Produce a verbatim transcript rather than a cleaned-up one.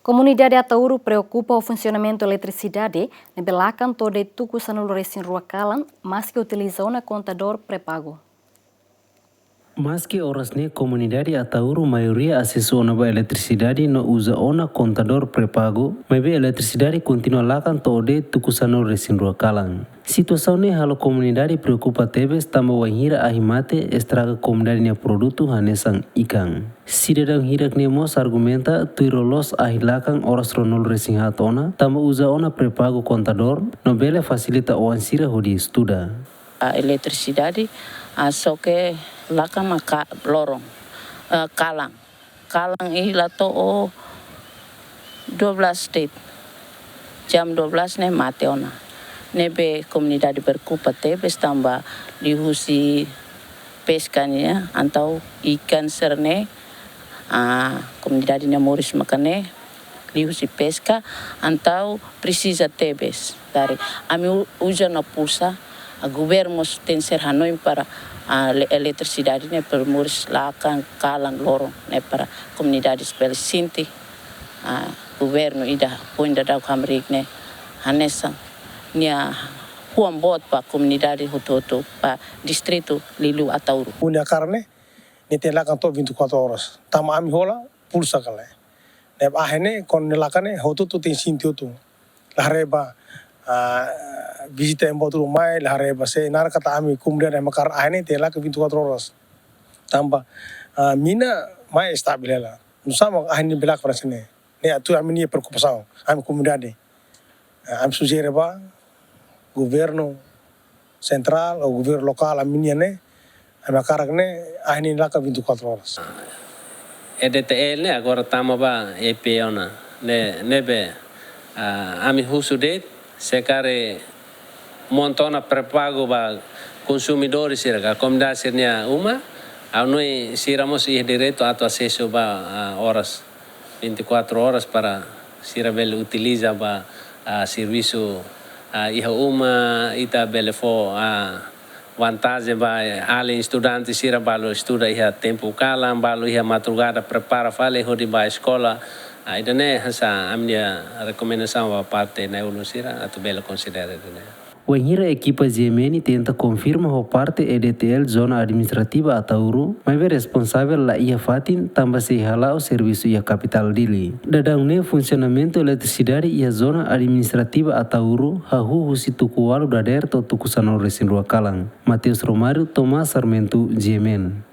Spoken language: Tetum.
Komunidade Ataúru preokupa ho funsionamentu eletrisidade ne'ebé lakan to'o de'it tuku sanulu-resin-rua kalan, maski utiliza ona kontadór pré-pagu. Maski oras ne'e komunidade Ataúru maioria asesu ona ba eletrisidade no uza ona kontadór pré-pagu, maibé eletrisidade kontinua lakan to'o de'it tuku sanulu-resin-rua kalan. Situasaun ne'e halo komunidade preokupa tebes tanba wainhira ahi mate estraga komunidade nia produtu hanesan ikan. Sidadaun hirak ne'e mós argumenta tuir loloos ahi lakan oras ruanulu-resin-haat ona, tanba uza ona pré-pagu kontadór, no bele fasilita oan sira hodi estuda. A eletrisidade, a, só ke lakan mak loron, eh, kalan. Kalan iha la to'o dua belas de'it. Jam dua belas ne'e mate ona. Ne'ebé komunidade preokupa tebes tanba liuhusi peska nian, entaun ikan sira-ne'e, a, komunidade nia moris maka ne'e, liuhusi peska, entaun presiza tebes. Dari ami u-, uza ona pulsa, a, governu mós tenke ser hanoin para, a, le-, eletrisidade ne'e para moris lakan, kalan, loron ne'e para komunidade bele sente, a, governu ida foin daudauk hamriik ne'e hanesan nia huan boot ba komunidade hotu-hotu ba distritu liuliu Ataúru. Nia hakarak ne'e, nia tenke lakan to'o vinte e quatro horas. Tanba ami hola pulsa ka lae. Ne'ebé ahi ne'e, kuandu nia lakan ne'e, hotu-hotu tenke sente hotu. La haree ba, a, vizita ema boot ruma mai, la haree ba sé, naran katak ami komunidade ema hakarak ahi ne'e tenke lakan vinte e quatro horas. Tanba, a, mina mai estabil hela. Nusá mak ahi ne'e bele lakan hanesan ne'e. Ne'e atu ami-nia preokupasaun, ami komunidade. A, ami sujere ba governu sentrál ou governu lokál ami-nian ne'e, ami hakarak ne'e ahi ne'e lakan vinte e quatro horas. E D T L ne'e agora tama ba E P ona, ne'e, ne'ebé, a, ami husu de'it, se karik monta ona pré-pagu ba konsumidór sira ka komunidade sira-nia uma, ha'u hanoin sira mós iha direitu atu asesu ba, a, oras vinte e quatro horas para sira bele utiliza ba, a, servisu, a, iha uma, ita bele fó, a, vantajen ba, e, alin estudante sira balu estuda iha tempu kalan, balu iha madrugada prepara fali hodi ba eskola. A, ida-ne'e hanesan ami-nia rekomendasaun ba parte na'i-ulun sira atu bele konsidera ida-ne'e. Wainhira ekipa G M N tenta konfirma ho parte E D T L Zona Administrativa Ataúru, maibé responsavel la iha fatin tanba sei hala'o servisu iha kapitál Dili. Daudaun ne'e funsionamentu eletrisidade iha Zona Administrativa Ataúru hahú husi tuku ualu dadeer to'o tuku sanulu-resin-rua kalan. Mateus Romário, Tomás Sarmento, G M N.